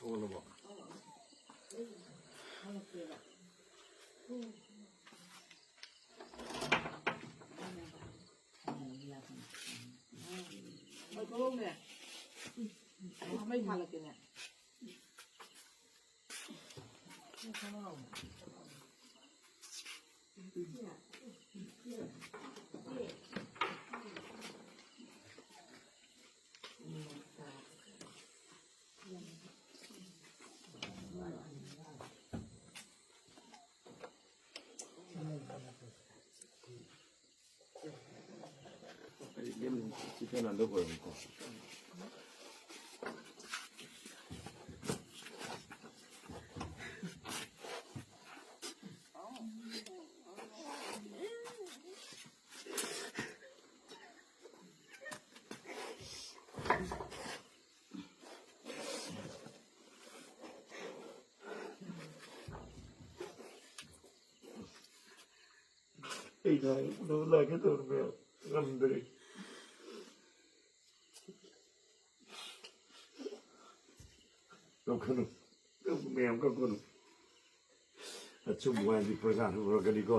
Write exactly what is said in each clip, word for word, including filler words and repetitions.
ꯍꯣꯜꯂꯕꯣ? ꯃꯩ ꯊꯥꯜꯂꯛꯀꯦꯅꯦ꯫ ꯑꯩꯅ ꯍꯥꯏꯕꯗꯣ ꯂꯥꯛꯀꯦ ꯇꯧꯔꯝꯃꯦ, ꯉꯝꯗ꯭ꯔꯦ꯫ ꯀꯞꯀꯅꯨ, ꯃꯌꯥꯝ ꯀꯞꯀꯅꯨ꯫ ꯑꯆꯨꯝꯕ ꯍꯥꯏꯗꯤ ꯄ꯭ꯔꯖꯥꯅ ꯎꯔꯛꯀꯅꯤꯀꯣ꯫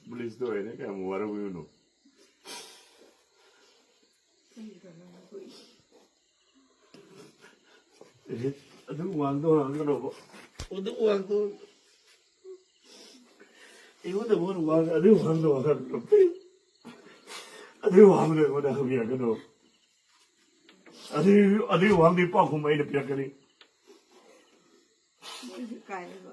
ꯄꯨꯂꯤꯁꯇ ꯑꯣꯏꯔꯦ, ꯀꯌꯥꯝ ꯋꯥꯔꯧꯕꯅꯣ꯫ ꯑꯦ, ꯑꯗꯨ ꯋꯥꯡꯗꯣ ꯍꯥꯡꯒꯅꯣꯕ꯫ ꯑꯗꯨ ꯋꯥꯡꯗꯣ, ꯑꯩꯉꯣꯟꯗ ꯃꯣꯏꯅ ꯋꯥꯡ-, ꯑꯗꯨ ꯋꯥꯡꯗꯣ ꯍꯥꯡꯒꯅꯣ꯫ ꯑꯗꯨ ꯋꯥꯡꯗꯣ ꯑꯩꯉꯣꯟꯗ ꯍꯪꯕꯤꯔꯛꯀꯅꯣ꯫ ꯑꯗꯨ, ꯑꯗꯨ ꯋꯥꯡꯗꯣ ꯄꯥꯎꯈꯨꯝ ꯑꯩꯅ ꯄꯤꯔꯛꯀꯅꯤ꯫ ꯃꯣꯏꯁꯨ ꯏꯀꯥꯏꯌꯦꯕ꯫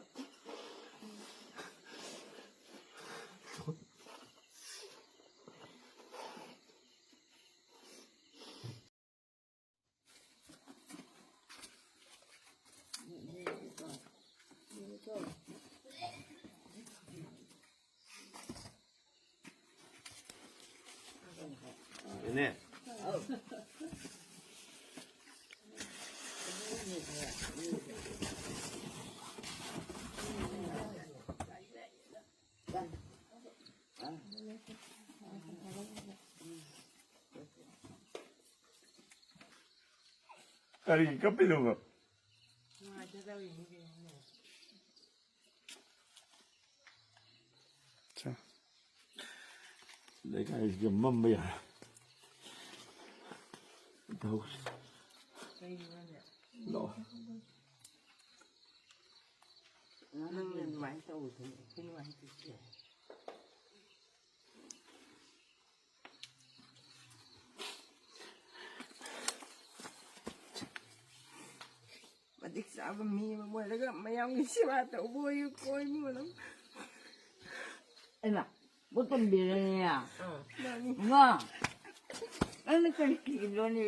ꯏꯅꯦ꯫ ꯀꯔꯤ ꯀꯞꯄꯤꯅꯣꯕ? ꯂꯩꯀꯥꯏꯁꯤꯗ ꯃꯝꯕ ꯌꯥꯔꯦ꯫ ꯇꯧꯁꯤ꯫ ꯂꯥꯛꯑꯣ꯫ ꯅꯪ ꯑꯗꯨꯃꯥꯏꯅ ꯇꯧꯕꯗꯨꯅꯦ ꯑꯩꯈꯣꯏ ꯅꯨꯡꯉꯥꯏꯇ꯭ꯔꯤꯁꯦ꯫ ꯃꯇꯤꯛ ꯆꯥꯕ ꯃꯤ ꯑꯃ ꯑꯣꯏꯔꯒ ꯃꯌꯥꯝꯒꯤ ꯁꯦꯕꯥ ꯇꯧꯕ ꯑꯣꯏꯌꯨꯀꯣ ꯏꯃꯨꯡ ꯃꯅꯨꯡ꯫ ꯑꯩꯅ ꯄꯣꯠ ꯇꯝꯕꯤꯔꯅꯤ꯫ ꯃꯥꯅꯤ꯫ ꯏꯃꯥ, ꯅꯪꯅ ꯀꯔꯤ ꯀꯤꯔꯤꯅꯣꯅꯦ?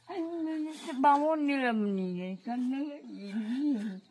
ꯑꯩ ꯅꯪꯁꯦ ꯕꯥꯃꯣꯟ ꯅꯤꯔꯝꯅꯤꯅꯦ, ꯀꯟꯅ ꯂꯩꯔꯤꯅꯤ꯫